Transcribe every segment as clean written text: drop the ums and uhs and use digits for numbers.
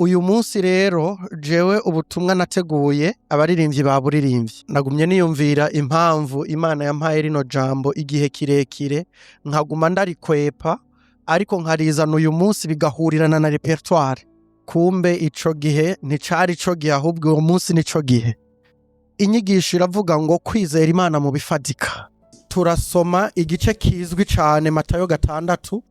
Uyu munsi rero jewe ubutumwa nateguye abaririmbyi baburirimbye. Nagumye niyumvira impamvu Imana yampaye rino jambo igihe kirekire, nkaguma ndarikwepa, ariko nkarizana uyu munsi bigahurirana na repertoire. Kumbe ico gihe nticari ico gihe, ahubwo uwo munsi nico gihe. Inyigisho iravuga ngo kwizera Imana mu bifatika. Turasoma igice kizwi cane, Matayo 6,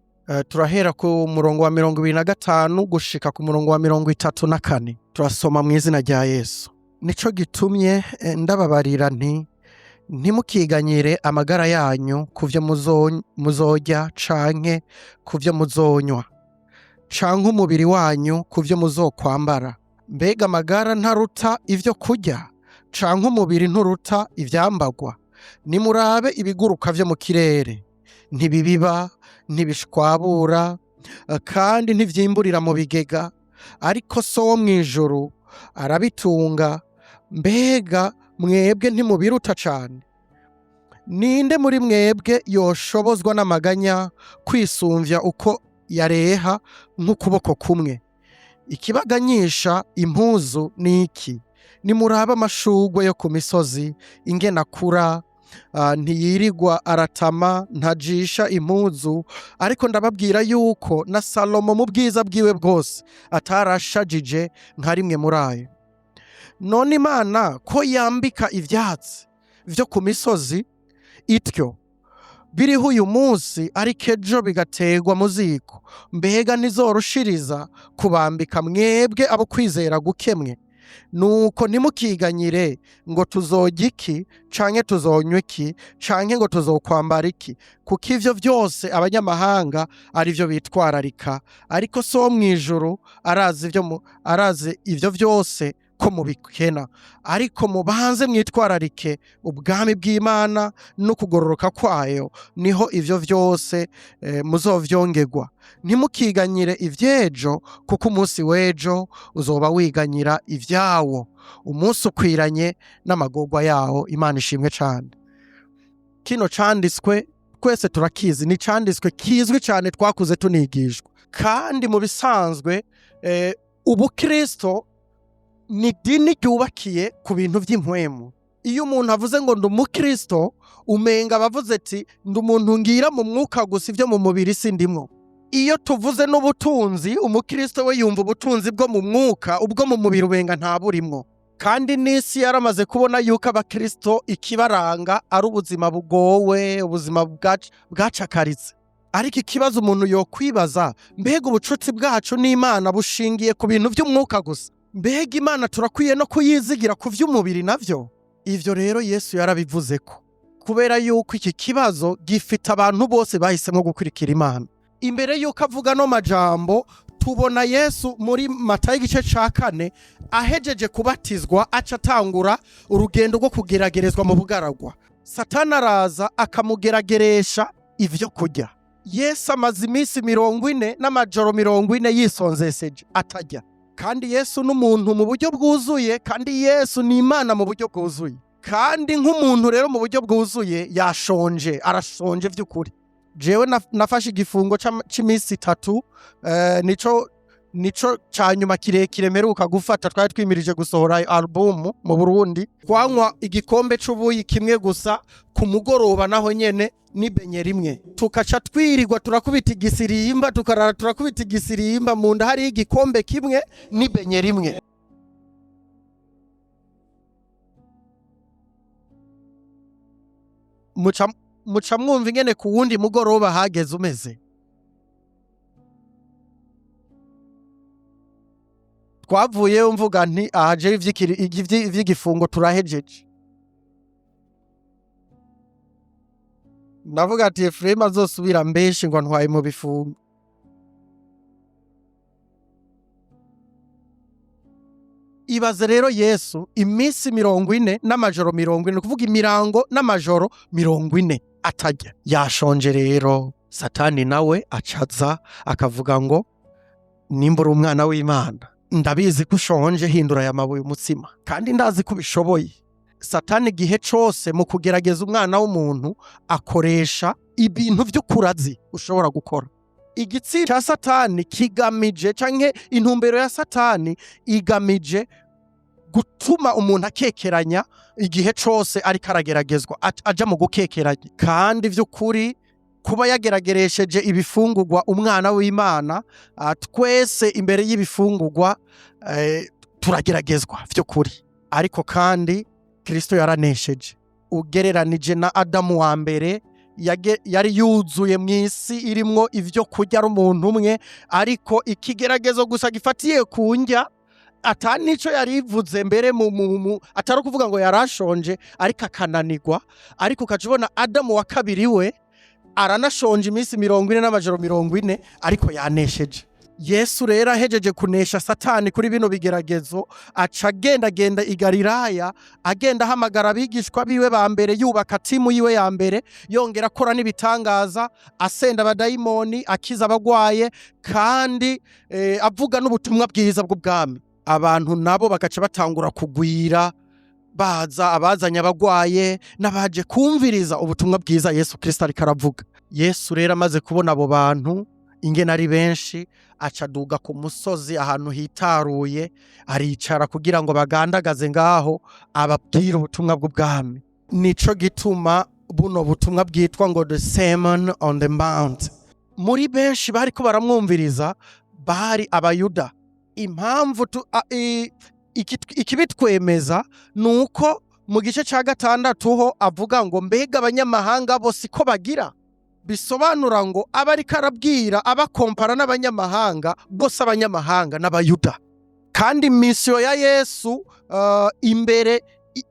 turahera ku murongo wa 25 gushika ku murongo wa 34. Turasoma mu izina rya Yesu. Nico gitumye ndababarira nti ntimukiganyire amagara yanyu ku vyo muzorya canke ku vyo muzonywa, canke umubiri wanyu ku vyo muzokwambara. Mbega amagara ntaruta ivyo kurya, canke umubiri nturuta ivyambagwa? Nimurabe ibiguruka vyo mu kirere, ntibibiba, ntibishwabura, kandi ntivyimburira mu bigega, ariko so wo mw'ijuru arabitunga. Mbega mwebwe ntimubiruta cane? Ninde muri mwebwe yoshobozwa n'amaganya kwisumvya uko yareha nk'ukuboko kumwe? Ikibaganyisha impuzu ni iki? Nimurabe amashurwe yo ku misozi ingene akura, ntiyirirwa aratama, ntajisha impuzu, ariko ndababwira yuko na Salomo mu bwiza bwiwe bwose atarashajije nka rimwe muri ayo. None Imana ko yambika ivyatsi vyo ku misozi ityo, biriho uyu munsi ariko ejo bigaterwa mu ziko, mbega ntizorushiriza kubambika mwebwe abo kwizera gukemwe? Nuko ntimukiganyire ngo tuzorya iki, canke tuzonywa iki, canke ngo tuzokwambara iki, kuko ivyo vyose abanyamahanga ari vyo bitwararika, ariko so wo mw'ijuru arazi ivyo vyose ko mubikena. Ariko mubanze mwitwararike ubwami bw'Imana no kugororoka kwayo, niho ivyo vyose muzovyongerwa. Ntimukiganyire ivy'ejo, kuko umunsi w'ejo uzoba wiganyira ivyawo. Umunsi ukwiranye n'amagorwa yawo. Imana ishimwe cane. Kino canditswe twese turakizi, ni canditswe kizwi cane, twakuze tunigishwa. Kandi mu bisanzwe ubukristo ni dini ryubakiye ku bintu vy'impwemu. Iyo umuntu avuze ngo ndi umukristo, umenga abavuze ati ndi umuntu ngira mu mwuka gusa, ivyo mu mubiri sindimwo. Iyo tuvuze n'ubutunzi, umukristo we yumva ubutunzi bwo mu mwuka, ubwo mu mubiri umenga ntaburimwo. Kandi n'isi yaramaze kubona yuko abakristo ikibaranga ari ubuzima bugowe, ubuzima bwacakaritse. Ariko ikibazo umuntu yokwibaza, mbega ubucuti bwacu n'Imana bushingiye ku bintu vy'umwuka gusa? Mbega Imana turakwiye no kuyizigira ku vy'umubiri navyo? Ivyo rero Yesu yarabivuze ko, kubera yuko iki kibazo gifite abantu bose bahisemo gukurikira Imana. Imbere yuko avuga no majambo, tubona Yesu muri Matayo igice ca 4 ahejeje kubatizwa, aca atangura urugendo rwo kugeragerezwa mu bugaragwa. Satani araza akamugerageresha ivyo kurya. Yesu amaze iminsi 40 n'amajoro 40 yisonzesheje atarya. Kandi Yesu n'umuntu mu buryo bwuzuye, kandi Yesu ni Imana mu buryo bwuzuye. Kandi nk'umuntu rero mu buryo bwuzuye yashonje, arashonje vy'ukuri. Jewe nafashe igifungo c'imisi 3, nico ca nyuma kirekire mperuka gufata. Twari twimirije gusohora album mu Burundi, twanywa igikombe c'ubuyi kimwe gusa ku mugoroba, naho nyene n'ibenye rimwe, tukaca twirirwa turakubita igisirimba, tukarara turakubita igisirimba, mu nda hari igikombe kimwe n'ibenye rimwe. Muca mwumva ingene ku wundi mugoroba hageze umeze. Twavuyeyo mvuga nti aha jewe ivy'igifungo turahejeje. Ndavuga ati Efuremu azosubira mbeshi ngo ntwaye mu bifungo. Ibaze rero Yesu iminsi 40 n'amajoro 40, ni ukuvuga imirango n'amajoro 40 atarya. Yashonje rero, Satani nawe acaza akavuga ngo nimba uri umwana w'Imana, ndabizi ko ushonje, hindura aya mabuye umutsima, kandi ndazi ko ubishoboye. Satani igihe cose mu kugerageza umwana w'umuntu akoresha ibintu vy'ukurazi ushobora gukora. Igitsina cya Satani kigamije, canke intumbero ya Satani igamije gutuma umuntu akekeranya igihe cose ariko arageragezwa, aja mu gukekeranya. Kandi vy'ukuri kuba yagerageresheje ibifungurwa umwana w'Imana, twese imbere y'ibifungurwa turageragezwa vy'ukuri. Ariko kandi Kristo yaranesheje. Ugereranije na Adamu wa mbere, yari yuzuye mu isi irimwo ivyo kurya ari umuntu umwe, ariko ikigeragezo gusa gifatiye ku ndya, ata nico yarivuze mbere mu atari ukuvuga ngo yarashonje, ariko akananirwa. Ariko ukaca ubona Adamu wa kabiri we aranashonje iminsi 40 n'amajoro 40, ariko yanesheje. Yesu rero ahejeje kunesha Satani kuri bino bigeragezo, aca agendagenda i Galilaya, agenda ahamagara abigishwa biwe ba mbere, yubaka timu yiwe ya mbere, yongera akora n'ibitangaza, asenda abadayimoni, akiza abagwaye, kandi avuga n'ubutumwa bwiza bw'ubwami. Abantu nabo bagaca batangura kugwira, baza abazanye abagwaye n'abaje kumviriza ubutumwa bwiza Yesu Kristo ariko aravuga. Yesu rero amaze kubona abo bantu ingene ari benshi, aca aduga ku musozi ahantu hitaruye, aricara kugira ngo bagandagaze ngaho, ababwire ubutumwa bw'ubwami. Nico gituma buno butumwa bwitwa ngo "The Sermon on the Mount". Muri benshi bariko baramwumviriza bari Abayuda. Impamvu ikibitwemeza ni uko mu gice ca 6 ho avuga ngo: "Mbega abanyamahanga bo siko bagira?" Bisobanura ngo aba ariko arabwira abakompara n'abanyamahanga bose, abanyamahanga n'Abayuda. Kandi mission ya Yesu, imbere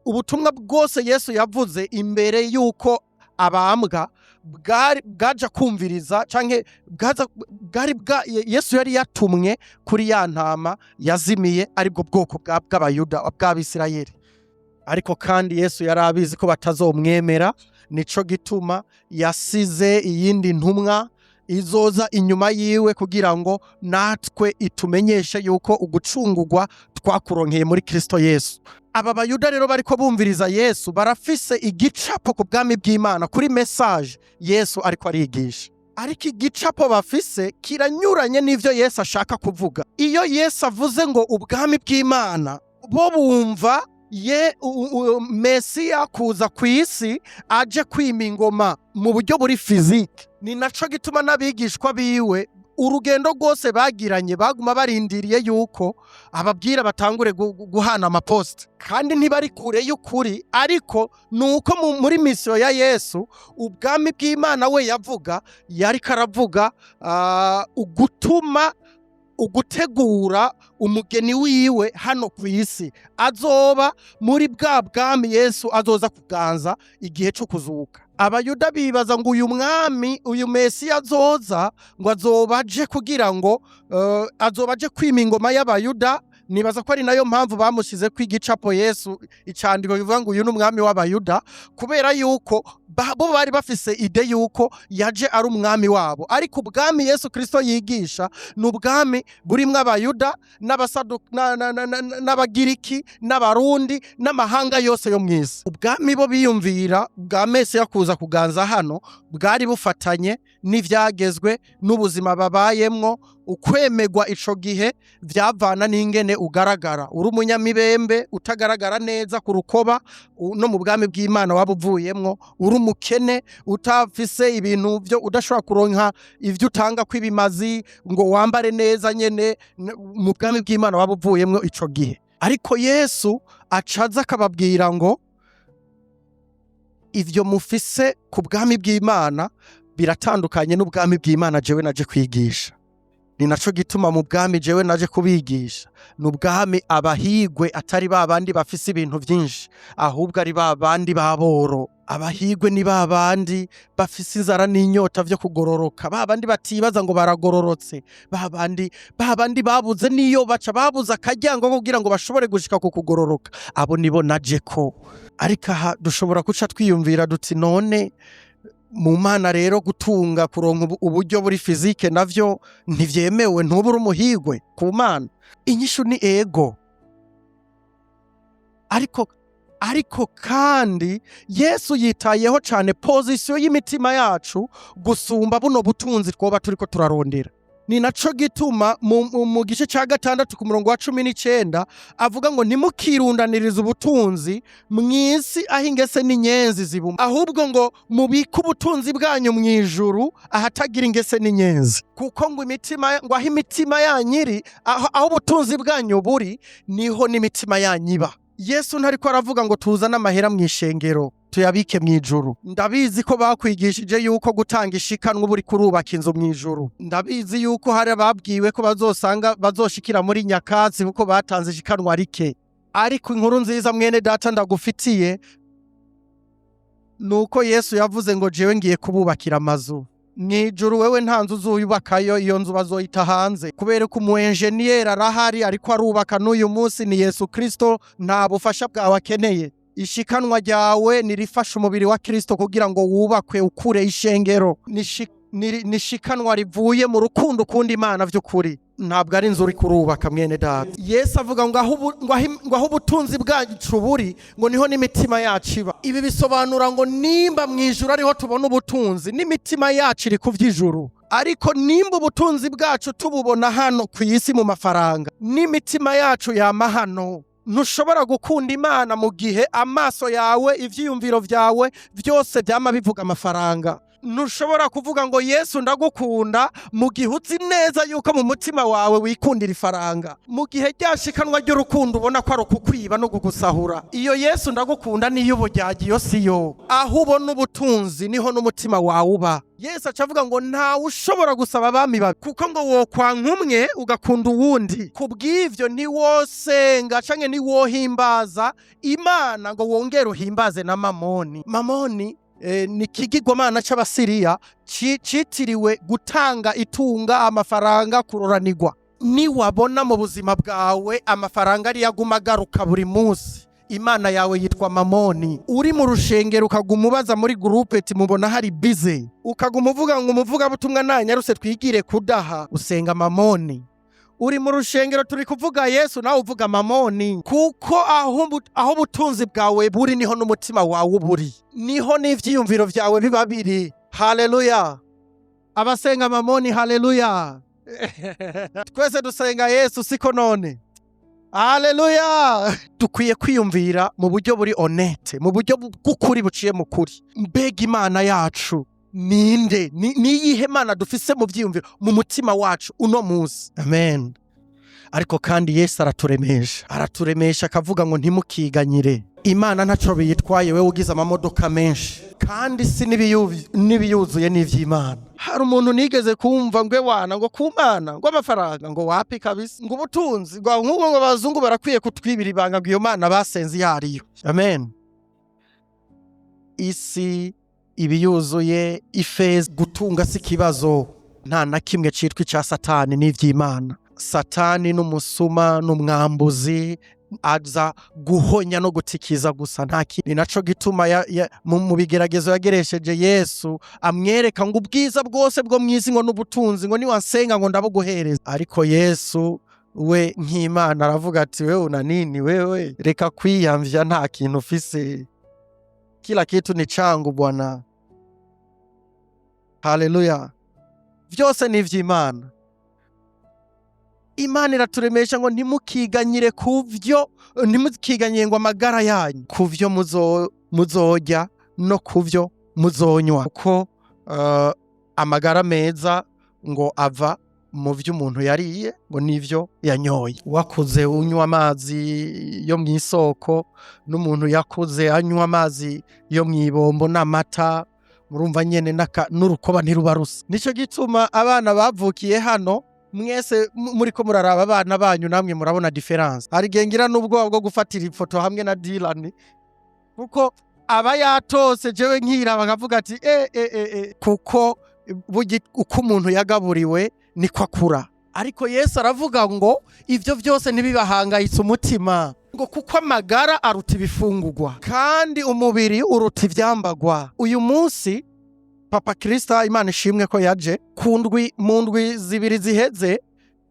ubutumwa bwose Yesu yavuze imbere y'uko abambwa, bwari bwaja kumviriza canke bwaza, bwari bwa Yesu yari yatumwe kuri ya ntama yazimiye, aribwo bwoko bw'Abayuda, bw'Abisirayeli. Ariko kandi Yesu yari abizi ko batazomwemera. Nico gituma yasize iyindi ntumwa izoza inyuma yiwe, kugira ngo natwe itumenyeshe yuko ugucungurwa twakuronkeye muri Kristo Yesu. Aba Bayuda rero bariko bumviriza Yesu barafise igicapo ku bwami bw'Imana, kuri message Yesu ariko arigisha, ariko igicapo bafise kiranyuranye n'ivyo Yesu ashaka kuvuga. Iyo Yesu avuze ngo ubwami bw'Imana, bo bumva ye Mesiya kuza ku isi aje kwima ingoma mu buryo buri physique. Ni naco gituma n'abigishwa biwe urugendo rwose bagiranye baguma barindiriye yuko ababwira batangure guhana amaposite. Kandi ntibari kure y'ukuri, ariko ni uko muri mission ya Yesu, ubwami bw'Imana we yavuga, yariko aravuga ugutuma ugutegura umugeni wiwe hano ku isi, azoba muri bwa bwami Yesu azoza kuganza igihe cyo kuzuka. Abayuda bibaza ngo uyu mwami, uyu Mesiya azoza, ngo azoba aje kugira ngo azoba aje kwima ingoma y'Abayuda. Nibaza ko ari nayo mpamvu bamushize ko igicapo Yesu, icandiko kivuga ngo uyu ni umwami w'Abayuda, kubera yuko bo bari bafise idée yuko yaje ari umwami wabo. Ariko ubwami Yesu Kristo yigisha ni ubwami burimwo Abayuda n'Abagiriki n'Abarundi n'amahanga yose yo mw'isi. Ubwami bo biyumvira bwa Mesiya kuza kuganza hano bwari bufatanye n'ivyagezwe n'ubuzima babayemwo. Ukwemegwa ico gihe vyavana n'ingene ugaragara: uri umunyamibembe utagaragara neza ku rukoba, no mu bwami bw'Imana waba uvuyemwo. Uri umukene utafise ibintu vyo, udashobora kuronka ivyo utanga kw'ibimazi ngo wambare neza nyene, mu bwami bw'Imana waba uvuyemwo ico gihe. Ariko Yesu acaza akababwira ngo ivyo mufise ku bwami bw'Imana biratandukanye n'ubwami bw'Imana jewe naje kwigisha. Ni naco gituma mu bwami jewe naje kubigisha ni ubwami abahigwe atari ba bandi bafise ibintu vyinshi, ahubwo ari ba bandi b'aboro. Abahigwe ni ba bandi bafise inzara n'inyota vyo kugororoka, ba bandi batibaza ngo baragororotse, ba bandi babuze n'iyo baca, babuze akaryango kugira ngo bashobore gushika ku kugororoka. Abo nibo naje ko. Ariko aha dushobora guca twiyumvira duti: "None mu Mana rero gutunga, kuronka uburyo buri physique navyo ntivyemewe? Ntubura umuhigwe ku Mana?" Inyishu ni ego, ariko Ariko kandi Yesu yitayeho cane position y'imitima yacu gusumba buno butunzi twoba turiko turarondera. Ni naco gituma mu gice ca 6 ku murongo wa 19 avuga ngo: "Ntimukirundanirize ubutunzi mw'isi aho ingese n'inyenzi zibuma, ahubwo ngo mubike ubutunzi bwanyu mw'ijuru ahatagira ingese n'inyenzi, kuko ngo imitima, ngo aho imitima yanyu iri, aho ubutunzi bwanyu buri, niho n'imitima yanyu iba." Yesu ntariko aravuga ngo tuzane amahera mw'ishengero tuyabike mw'ijuru. Ndabizi ko bakwigishije yuko gutanga ishikanwa uba uriko urubaka inzu mw'ijuru. Ndabizi yuko hari ababwiwe ko bazosanga bazoshikira muri nyakatsi kuko batanze ishikanwa rike. Ariko inkuru nziza, mwene data, ndagufitiye nuko Yesu yavuze ngo: "Jewe ngiye kububakira amazu mw'ijuru." Wewe nta nzu uzuyubakayo, iyo nzu bazoyita hanze, kubera ko umu enjeniyeri arahari ariko arubaka n'uyu munsi, ni Yesu Kristo. Nta bufasha bwawe akeneye. Ishikanwa ryawe nirifasha umubiri wa Kristo kugira ngo wubakwe ukure. Ishengero nishikanwa rivuye mu rukundo ukunda Imana vy'ukuri, ntabwo ari inzu uri kurubaka, mwene data. Yesu avuga ngo aho ubutunzi bwacu buri, ngo niho n'imitima yacu iba. Ibi bisobanura ngo nimba mu ijuru ariho tubona ubutunzi, n'imitima yacu iri ku vy'ijuru. Ariko nimba ubutunzi bwacu tububona hano ku isi mu mafaranga, n'imitima yacu yama hano. Ntushobora gukunda Imana mu gihe amaso yawe, ivyiyumviro vyawe byose byama bivuga amafaranga. Ntushobora kuvuga ngo: "Yesu, ndagukunda," mu gihe uzi neza yuko mu mutima wawe wikundira ifaranga, mu gihe ryashikanwa ry'urukundo ubona ko ari ukukwiba no kugusahura. Iyo "Yesu ndagukunda" niyo uburyarya, iyo siyo. Aho ubona ubutunzi niho n'umutima wawe uba. Yesu aca avuga ngo ntawe ushobora gusaba abami babiri, kuko ngo wokwanka umwe ugakunda uwundi. Ku bw'ivyo ntiwosenga canke ntiwohimbaza Imana ngo wongere uhimbaze na Mamoni. Mamoni ni ikigirwamana c'Abasiriya citiriwe gutanga itunga, amafaranga, kuroranirwa. Niwabona mu buzima bwawe amafaranga ariyo aguma agaruka buri munsi, Imana yawe yitwa Mamoni. Uri mu rushengero ukaguma ubaza muri groupe ati: "Mubona hari bize?" Ukaguma uvuga ngo: "Umuvugabutumwa nanyaruse twigire kudaha," usenga Mamoni. Uri mu rushengero turi kuvuga Yesu, nawe uvuga Mamoni, kuko aho ubutunzi bwawe buri niho n'umutima wawe uba uri, niho n'ivyiyumviro vyawe biba biri. Haleluya! Abasenga Mamoni, haleluya! Twese dusenga Yesu, siko none? Haleluya! Dukwiye kwiyumvira mu buryo buri honnête, mu buryo bw'ukuri buciye mu kuri. Mbega Imana yacu ninde? Niyihe mana dufise mu vyiyumviro, mu mutima wacu uno munsi? Amen. Ariko kandi Yesu araturemesha, araturemesha akavuga ngo: "Ntimukiganyire." Imana ntaco biyitwaye wewe ugize amamodoka menshi, kandi si n'ibiyuzuye n'ivy'Imana. Hari umuntu nigeze kumva ngwe wana ngo ku Mana ngo amafaranga ngo wapi kabisa, ngo ubutunzi ngo nk'ubu, ngo abazungu barakwiye kutwibira ibanga, ngo iyo mana basenze iyo ariyo. Amen. Isi, ibiyuzuye, ifeza, gutunga si ikibazo. Nta na kimwe citwa ica Satani n'ivy'Imana. Satani n'umusuma n'umwambuzi, aza guhonya no gutikiza gusa, nta kindi. Ni naco gituma mu bigeragezo yageresheje Yesu, amwereka ngo ubwiza bwose bwo mw'isi, ngo n'ubutunzi, ngo niwansenga ngo ndabuguhereza. Ariko Yesu we nk'Imana aravuga ati: "Wewe una nini wewe? Reka kwiyamvya, nta kintu ufise. Kila kitu ni changu, bwana." Haleluya! Vyose ni ivy'Imana. Imana iraturemesha ngo ntimukiganyire kuvyo, ntimukiganyire ngo amagara yanyu kuvyo muzorya no kuvyo muzonywa, kuko amagara meza ngo ava mu vyo umuntu yariye ngo n'ivyo yanyoye. Wakuze unywa amazi yo mw'isoko n'umuntu yakuze anywa amazi yo mw'ibombo n'amata, murumva nyene n'urukoba ntiruba rusa. Nico gituma abana bavukiye hano, mwese muriko muraraba abana banyu, namwe murabona différence. Hari igihe ngira n'ubwoba bwo gufatira ifoto hamwe na Dylan, kuko aba yatose, jewe nkiraba nkavuga ati: "E e e e," kuko burya uko umuntu yagaburiwe niko akura. Ariko Yesu aravuga ngo ivyo vyose ntibibahangayitse umutima, ngo kuko amagara aruta ibifungurwa kandi umubiri uruta ivyambagwa. Uyu munsi Papa Krista, Imana ishimwe ko yaje ku ndwi, mu ndwi 2 ziheze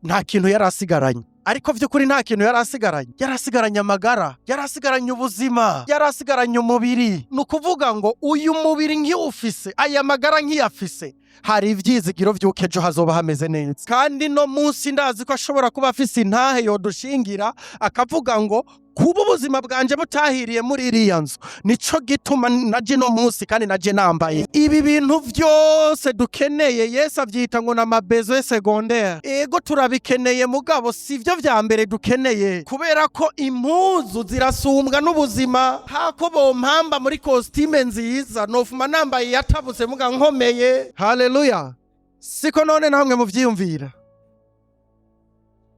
nta kintu yari asigaranye. Ariko vy'ukuri nta kintu yari asigaranye. Yari asigaranye amagara, yari asigaranye ubuzima, yari asigaranye umubiri. Ni ukuvuga ngo uyu mubiri nkiwufise, aya magara nkiyafise, hari ivyizigiro vy'uko ejo hazoba hameze neza. Kandi no munsi ndazi ko ashobora kuba afise intahe yodushingira, akavuga ngo kuba ubuzima bwanje butahiriye muri iriya nzu, nico gituma naje no munsi kandi naje nambaye ibi bintu vyose dukeneye. Yesu avyita ngo n'ama besoins secondaires. Ego, turabikeneye, mugabo sivyo vya mbere dukeneye, kubera ko impuzu zirasumbwa n'ubuzima. Hako bompamba muri costume nziza, nofuma nambaye yatabutse muga nkomeye. Haleluya! Siko none namwe muvyiyumvira?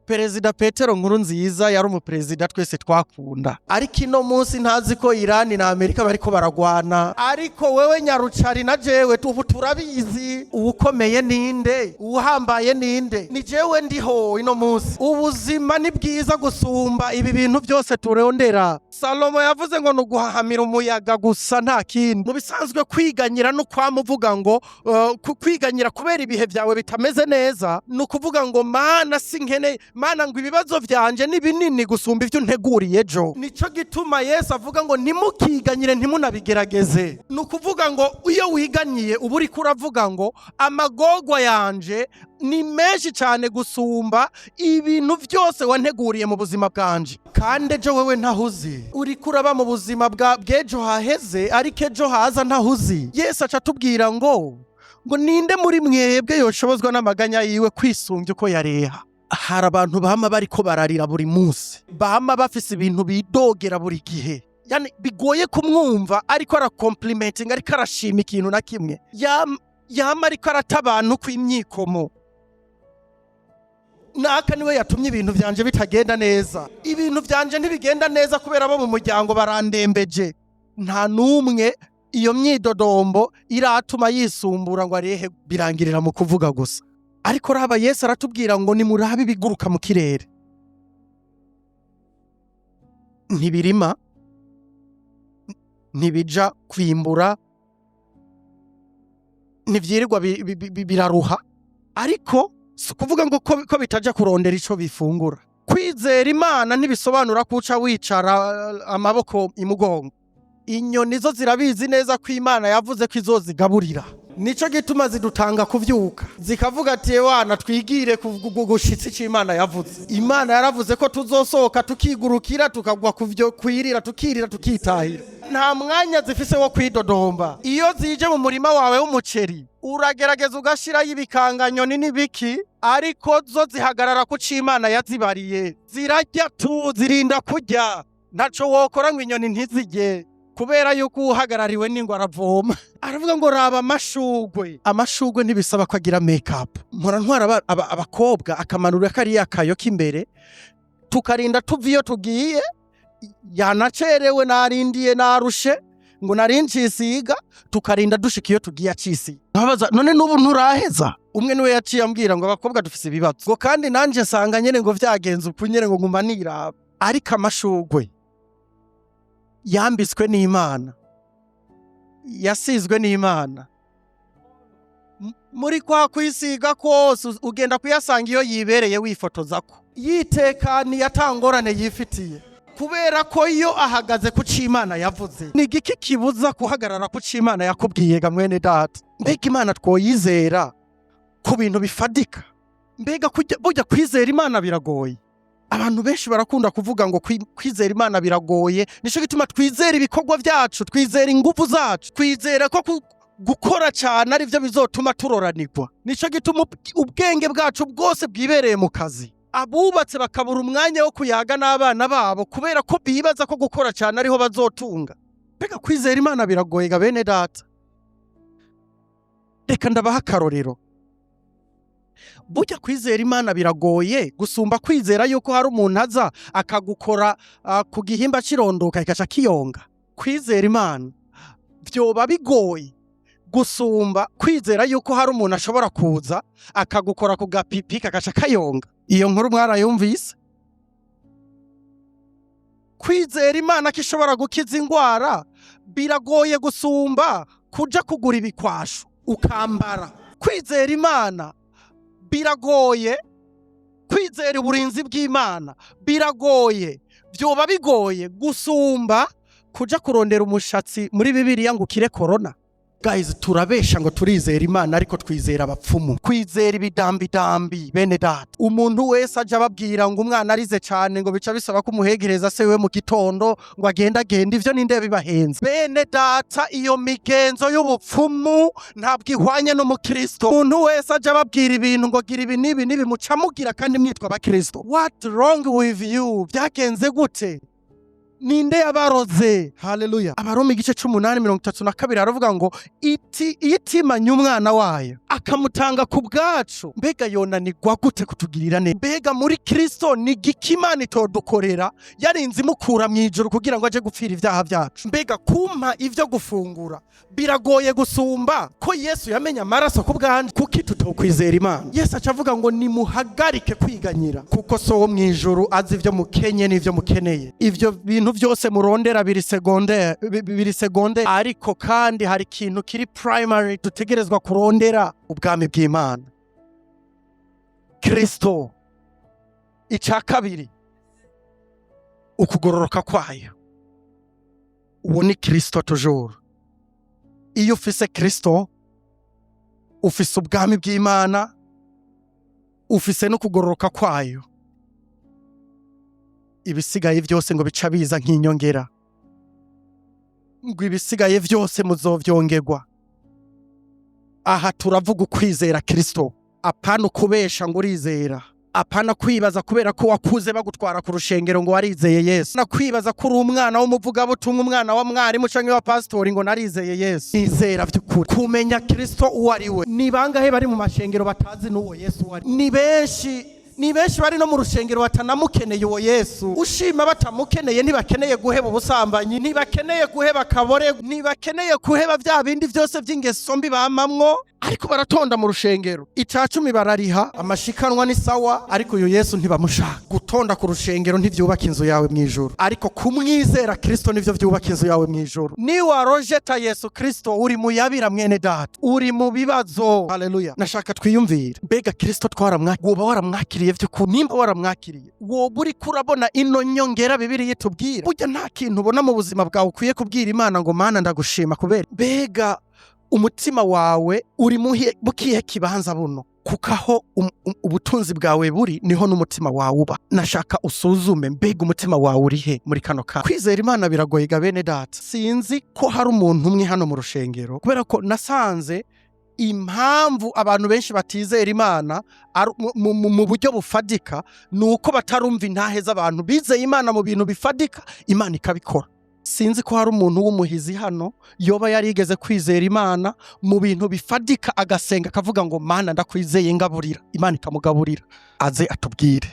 Perezida Petero Nkuru Nziza yari umuperezida twese twakunda, ariko ino munsi ntazi ko Irani na Amerika bariko baragwana. Ariko wewe nyarucari na jewe ubu turabizi. Uwukomeye ninde? Uwuhambaye ninde? Ni jewe ndiho ino munsi. Ubuzima ni bwiza gusumba ibi bintu byose turondera. Salomo yavuze ngo ni uguhahamira umuyaga gusa, nta kindi. Mu bisanzwe kwiganyira no kwamuvuga ngo kwiganyira kubera ibihe byawe bitameze neza, ni ukuvuga ngo Mana, sinkeneye, Mana, ngo ibibazo vyanje ni binini gusumba ivyo unteguriye ejo. Nico gituma Yesu avuga ngo ntimukiganyire, ntimunabigerageze. Ni ukuvuga ngo iyo wiganyiye, uba uriko uravuga ngo amagorwa yanje ni menshi cyane gusumba ibintu byose wanteguriye mu buzima bwanje. Kandi ejo wewe ntahuzi, uriko uraba mu buzima bwa bw'ejo haheze, ariko ejo haza ntahuzi. Yesu aca atubwira ngo ninde muri mwebwe yoshobozwa n'amaganya yiwe kwisumbya uko yareha? Hari abantu bama bariko bararira buri munsi, bama bafise ibintu bidogera buri gihe, yani bigoye kumwumva ariko arakomplimentinga, ariko arashima ikintu na kimwe. Yama ariko arata abantu kw'imyikomo: naka niwe yatumye ibintu vyanje bitagenda neza, ibintu vyanje ntibigenda neza kubera abo mu muryango barandembeje. Nta n'umwe iyo myidodombo iratuma yisumbura ngo arehe, birangirira mu kuvuga gusa. Ariko raba, Yesu aratubwira ngo nimurabe ibiguruka mu kirere: ntibirima, ntibija kwimbura, ntivyirirwa biraruha. Ariko si ukuvuga ngo ko bitaja kurondera ico bifungura. Kwizera Imana ntibisobanura ko uca wicara amaboko imugongo. Inyoni zo zirabizi neza ko Imana yavuze ko izozigaburira. Nico gituma zidutanga kuvyuka, zikavuga ati: "Wana, twigire gushitsa ico Imana yavuze." Imana yaravuze ko tuzosohoka tukigurukira, tukagwa kuvyo kwirira, tukirira, tukitahira. Nta mwanya zifise wo kwidodomba. Iyo zije mu murima wawe w'umuceri, uragerageza ugashirayo ibikanganyoni n'ibiki, ariko zo zihagarara ku co Imana yazibariye. Zirarya tu, zirinda kurya. Ntaco wokora ngo inyoni ntizirye, kubera yuko uhagarariwe n'ingwe aravoma. Aravuga ngo raba amashugwe. Amashugwe ntibisaba ko agira make up. Mpora ntwara abakobwa, akamanura kariya kayo k'imbere, tukarinda tuva iyo tugiye. Yanacerewe, narindiye, narushe, ngo nari ncisiga, tukarinda dushika iyo tugiye acisiga. Nkabaza: "None n'ubu nturaheza?" Umwe niwe yaciye ambwira ngo abakobwa dufise ibibazo, ngo kandi nanje nsanga nyene ngo vyagenze uku nyene, ngo nguma niraba. Ariko amashugwe yambitswe n'Imana, yasizwe n'Imana, muri kwa kwisiga kose ugenda kuyasanga iyo yibereye wifotozako, yitekaniye, atangorane yifitiye, kubera ko iyo ahagaze ku c'Imana yavuze. Ni igiki kibuza guhagarara ku c'Imana yakubwiye ga mwene data? Mbega Imana twoyizera ku bintu bifadika? Mbega burya kwizera Imana biragoye? Abantu benshi barakunda kuvuga ngo kwizera Imana biragoye, nico gituma twizera ibikorwa vyacu, twizera inguvu zacu, twizera ko gukora cyane ari byo bizotuma turoranirwa. Nico gituma ubwenge bwacu bwose bwibereye mu kazi. Abubatse bakabura umwanya wo kuyaga n'abana babo, kubera ko bibaza ko gukora cyane ariho bazotunga. Mbega kwizera Imana biragoye ga bene data? Reka ndabaha akarorero. Burya kwizera Imana biragoye gusumba kwizera yuko hari umuntu aza akagukora ku gihimba cirondoka kikaca kiyonga. Kwizera Imana vyoba bigoye gusumba kwizera yuko hari umuntu ashobora kuza akagukora ku gapipi kagaca kayonga. Iyo nkuru mwarayumvise. Kwizera Imana ko ishobora gukiza ingwara biragoye gusumba kuja kugura ibikwasho ukambara. Kwizera Imana biragoye Kwizera uburinzi bw'Imana biragoye, vyoba bigoye gusumba kuja kurondera umushatsi muri Bibiliya ngo ukire corona. Guys, turabesha ngo turizera Imana, ariko twizera abapfumu, kwizera ibidambidambi. Bene data, umuntu wese aja ababwira ngo umwana arize cane, ngo bica bisaba ko umuhegereza se we mu gitondo, ngo agenda agenda, ivyo ninde bibahenze? Bene data, iyo migenzo y'ubupfumu ntabwo ihwanye n'umukristo. Umuntu wese aja ababwira ibintu ngo gira ibi n'ibi n'ibi, muca mugira kandi mwitwa abakristo. What wrong with you? Byagenze gute? Ninde yabaroze? Haleluya! Abaroma igice c'umunani, 32, aravuga ngo iti iyo itimanye umwana wayo akamutanga ku bwacu, mbega yonanirwa gute kutugirira neza? Mbega muri Kristo ni giki Imana itodukorera, yarinze imukura mu ijuru kugira ngo aje gupfira ibyaha byacu? Mbega kumpa ivyo gufungura biragoye gusumba ko Yesu yamenye amaraso ku bwanje? Kuki tutokwizera Imana? Yesu aca avuga ngo nimuhagarike kwiganyira, kuko So wo mu ijuru azi ivyo mukenye n'ivyo mukeneye. Ivyo bintu byose murondera biri secondaire, biri secondaire, ariko kandi hari ikintu kiri primary dutegerezwa kurondera: ubwami bw'Imana, Kristo. Icya kabiri, ukugororoka kwayo. Uwo ni Kristo toujours. Iyo ufise Kristo, ufise ubwami bw'Imana, ufise no kugororoka kwayo. Ibisigaye byose ngo bica biza nk'inyongera, ngo ibisigaye byose muzovyongerwa. Aha turavuga ukwizera Kristo, apana ukubesha ngo urizera, apana kwibaza kubera ko wakuze bagutwara ku rushengero ngo warizeye Yesu, na kwibaza ko uri umwana w'umuvugabutumwa, umwana wa mwarimu canke wa pasitori, ngo narizeye Yesu. Nizera vy'ukuri kumenya Kristo uwo ari we. Ni bangahe bari mu mashengero batazi n'uwo Yesu uwo ari? Ni benshi, ni benshi bari no mu rushengero batanamukeneye uwo Yesu. Ushima batamukeneye, ntibakeneye guheba ubusambanyi, ntibakeneye guheba akabore, ntibakeneye guheba bya bindi byose by'ingeso mbi bamamwo, ariko baratonda mu rushengero, ica cumi barariha, amashikanwa ni sawa, ariko uyu Yesu ntibamushaka. Gutonda ku rushengero ntivyubaka inzu yawe mu ijuru, ariko kumwizera Kristo nivyo vyubaka inzu yawe mu ijuru. Niwarejeta Yesu Kristo, uri muyabira, mwene data, uri mu bibazo. Haleluya! Nashaka twiyumvire: mbega Kristo twaramwakiriye? Woba waramwakiriye vy'ukuri? Nimba waramwakiriye, woba uriko urabona ino nyongera Bibiliya itubwira? Burya nta kintu ubona mu buzima bwawe ukwiye kubwira Imana ngo "Mana, ndagushima kubera"? Mbega umutima wawe uri mu kihe kibanza buno? Kuko aho ubutunzi bwawe buri, niho n'umutima wawe uba. Nashaka usuzume: mbega umutima wawe uri he muri kano kanya? Kwizera Imana biragoye ga bene data. Sinzi ko hari umuntu umwe hano mu rushengero, kubera ko nasanze impamvu abantu benshi batizera Imana mu buryo bufadika ni uko batarumva intahe z'abantu bizeye Imana mu bintu bifadika, Imana ikabikora. Sinzi ko hari umuntu w'umuhizi hano yoba yarigeze kwizera Imana mu bintu bifadika, agasenga akavuga ngo "Mana, ndakwizeye, ngaburira", Imana ikamugaburira. Aze atubwire.